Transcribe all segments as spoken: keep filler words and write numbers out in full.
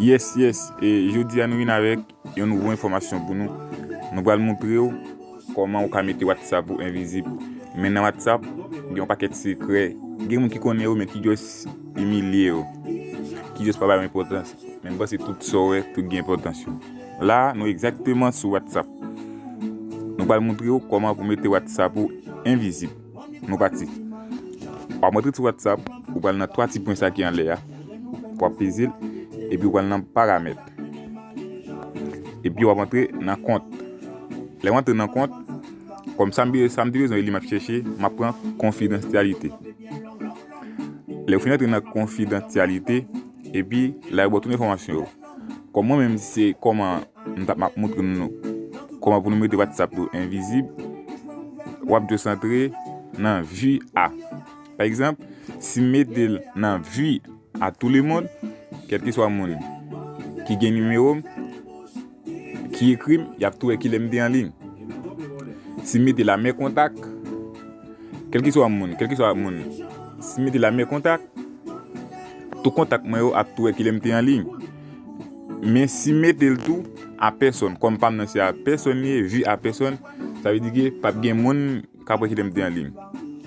Yes, yes. E jodi a nou vin avèk yon nouvo enfòmasyon pou nou. Nou pral montre w kòman ou ka mete WhatsApp ou envizib. Men nan WhatsApp, gen yon pakèt sekrè. Gen moun ki konnen yo, men ki just imilye yo. Ki just pa ba yo enpòtans. Men m panse tout sa w wè, tout gen enpòtans yo. La, nou egzakteman sou WhatsApp. Nou pral montre w kòman pou mete WhatsApp ou envizib. Nou pati. W ap antre sou WhatsApp, ou pral nan twa ti pwen sa ki anlè a. W ap peze l, epi w pral nan paramèt. Epi w ap antre nan kont. Lè w antre nan kont, kòm sa m, sa m te bezwen li m ap chèche, m ap pran konfidansyalite. Lè w fin antre nan konfidansyalite, epi la yo ba w tout enfòmasyon yo. Kòm mwen menm se kòman m t ap m ap montre nou kòman pou nou mete WhatsApp nou envizib, w ap just antre nan vi a. Pa egzanp, si m mete l nan vi a tout le monde, kèlkeswa moun ki gen nimewo m, ki ekri m, y ap tou wè kilè m te an liy. Si m mete la men kontak, kèlkeswa moun, kèlkeswa moun, si m mete la men kontak, tout kontak mwen yo ap tou wè kilè m te an liy. Men si m mete l tou a pèsòn, kòm pa m nan se a pèsòn li ye, vi a pèsòn, sa vle di ke p ap gen moun k ap wè kilè m te an liy.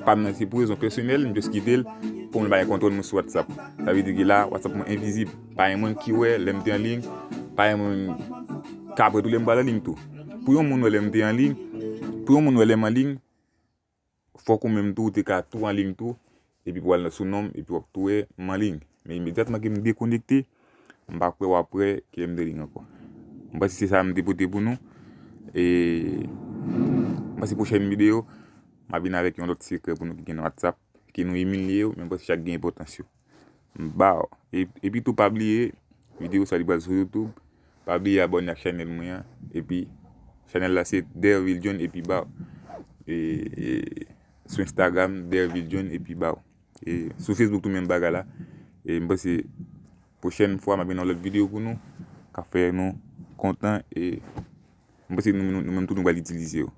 Pa m nan se pou rezon pèsonèl, m just kite l pou mwen pa gen kontwòl mwen sou WhatsApp. Sa vle di ke la, WhatsApp mwen envizib. Pa gen moun ki wè lè m te an liy, pa gen moun k ap wè tou lè m pa t an liy tou. Pou yon moun wè lè m te an liy, pou yon moun wè lè m an liy, fòk ou menm tou, ou te ka tou an liy tou, epi pou al sou non m, epi w ap tou wè m an liy. Men imedyatman ke m dekonekte, m pa kwè w ap wè kilè m te an liy ankò. M panse se sa m te pote pou nou. E m panse pwochèn videyo, m ap vin avèk yon lòt sekrè pou nou ki gen nan WhatsApp, ke nou imilye yo, men m panse chak gen enpòtans yo. M ba w. E, epi tou pa bliye, videyo sa li pral sou YouTube. Pa bliye abòne ak chanèl mwen an. Epi chanèl la se Dervil John epi ba w. E, e, sou Instagram, Dervil John epi ba w. E sou Facebook tou menm bagay la. E m panse pwochèn fwa m ap vin yon lòt videyo pou nou. K ap fè nou kontan e m panse nou, nou, nou menm tou nou pral itilize yo.